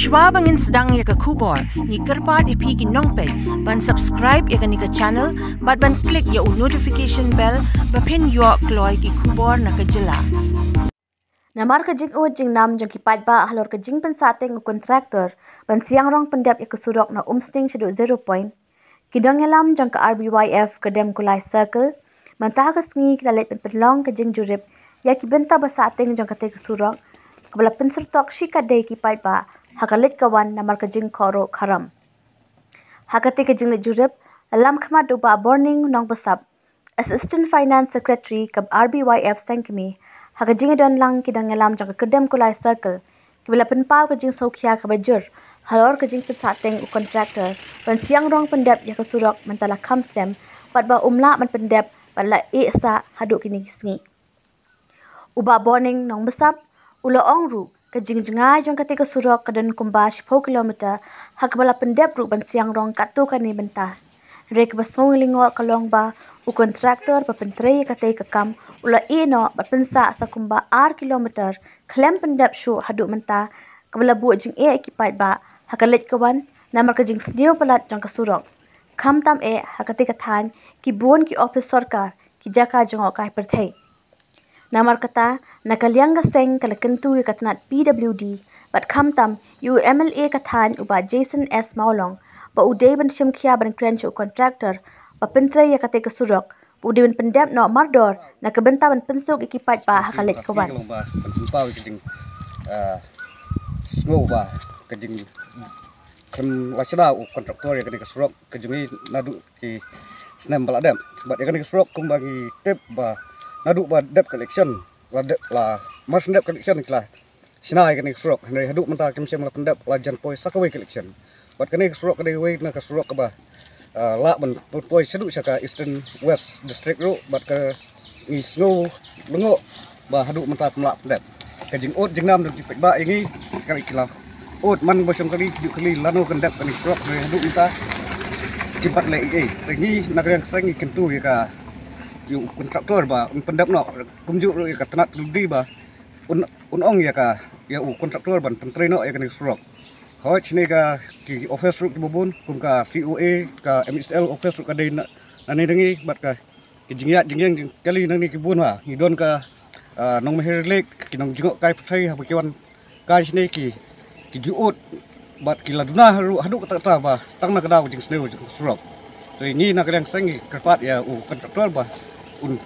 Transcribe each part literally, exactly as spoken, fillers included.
Shwa ba ngin sdang ïa ka khubor, ngi kyrpad ïa phi ki nongpeit ban subscribe ïa kane ka channel bad ban click ïa u notification bell ba phin ïoh kloi ki khubor na ka jylla. Namar ka jingud jingnam jong ki paidbah halor ka jingpynsahteng u contractor ban siang rong pyndep ïa ka surok na Umsning shaduh Zero Point, ki nongïalam jong ka R B Y F Kdem Kulai Circle mynta ha ka sngi ki la leit pynlong ka jingjurip ïa ki bynta ba sahteng jong katei ka surok, kaba la pynsyrtok shikatdei ki paidbah ha ka leit ka wan namar ka jingkhohruh kharam. Ha katei ka jingleit jurip la lam khmat da u Bah Borning Nongbsap, Assistant Finance Secretary ka R B Y F Sengkmie, ha ka jingïadon lang ki nongïalam jong ka Kdem Kulai Circle, kiba la pynpaw ka jingsngewkhia kaba jur halor ka jingpynsahteng u contractor ban siang rong pyndep ïa ka surok mynta la kham snem, bad ba um lah ban pyndep bad la ïeh sah haduh kine ki sngi. U Bah Borning Nongbsap u la ong ruh ka jingjngai jong katei ka surok ka don kumba shiphew kilometer, ha kaba la pyndep ruh ban siang rong katto katne bynta. Hynrei kaba sngew lyngngoh ka long ba u contractor ba pyntrei ïa katei ka kam u la ïeh noh bad pynsah sa kumba ar kilometer khlem pyndep shuh haduh mynta, kaba la buh jingeh ïa ki paidbah ha ka leit ka wan namar ka jingsniew palat jong ka surok. Khamtam eh ha katei ka thaiñ ki bun ki ophis sorkar, ki jaka jngohkai pyrthei. Namar kata, na ka liang ka seng ka la kyntu ïa ka tnat P W D, bad khamtam ïa u M L A ka thaiñ u Bah Jason S Mawlong, ba u dei ban shim khia ban kren sha u contractor ba pyntrei ïa katei ka surok, ba u dei ban pyndep noh mardor na ka bynta ban pynsuk ïa ki paidbah ha ka leit ka wan. Ban pynpaw ïa ka jing, ah, sngew ba ka jing khlem la shna u contractor ïa kane ka surok ka jong ngi naduh ki snem ba la dep. Bad ïa kane ka surok kumba ngi tip ba naduh ba dep ka election, la dep, la mar shu dep ka election ki la shna ïa kane ka surok. Hynrei haduh mynta kim shym la pyndep, la jan poi sa kawei ka election. Bad kane ka surok ka dei kawei na ka surok kaba, ah, lah ban poi shaduh sha ka Eastern West District ruh, bad ka ngi sngew lyngngoh ba haduh mynta kim lah pyndep. Ka jingud jingnam jong ki paidbah ïa ngi, kali ki la ud man ba shong kali, juh kali lano kan dep kane ka surok, hynrei haduh mynta kim pat leh ei ei. Te ngi na ka liang ka seng ngi kyntu ïa ka, ïa u contractor ba un pyndep noh, kumjuh ruh ïa ka tnat P W D ba un, un ong ïa ka, ïa u contractor ban pyntrei noh ïa kane ka surok. Hooid, shane ka ki office ruh kiba bun kum ka C O A, ka M S L office ruh ka dei na, nangne da ngi, bad ka ki jingïaid jingïeng jingkylli nangne ki bun ha. Ngi don ka, ah, Nongmahir Lake, ki nongjngohkai pyrthei haba ki wan kai shane ki, ki ju ud bad ki la duna haduh, haduh katta katta ba tang na ka daw ka jingsniew jong ka surok. Te ngi na ka liang ka seng ngi kyrpad ïa u contractor ba un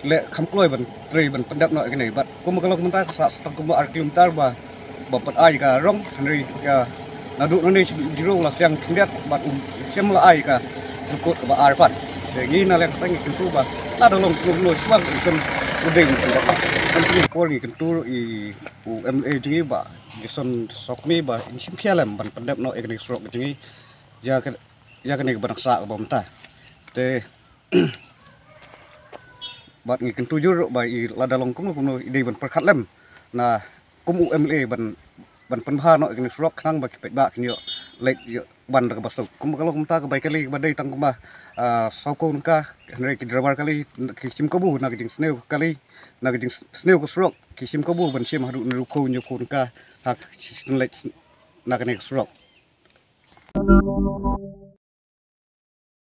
leh kham kloi ban trei ban pyndep noh ïa kane. Bad kumba ka long mynta ka sah sa tang kumba ar kilometer ba, ba pat ai ka rong, hynrei ka naduh nangne sha Jiro la siang khyndiat bad um shym la ai ka sngewkut kaba ar pat. Te ngi na liang ka seng ngi kyntu ba lada long kumno kumno shuwa ka election u dei un pyndep. Kan kyntu por ngi kyntu ïa u M L A jong ngi Bah Jason Sengkmie ba in shim khia lem ban pyndep noh ïa kane ka surok jong ngi, ïa ka, ïa kane kaba nang sah kaba mynta. Te bad ngi kyntu jur ruh ba i lada long kumno kumno i dei ban pyrkhat lem na kum u M L A ban, ban pynbha noh ïa kane ka surok khnang ba ki paidbah kin ïoh leit ïoh wan da kaba suk. Kumba ka long mynta ka bai kali kaba dei tang kumba, ah, saw ko nangka, hynrei ki driver kali ki shim kabu na ka jingsniew kali, na ka jingsniew ka surok ki shim kabu ban shim haduh hynriew ko hynñiew ko nangka ha ki shu leit na kane ka surok.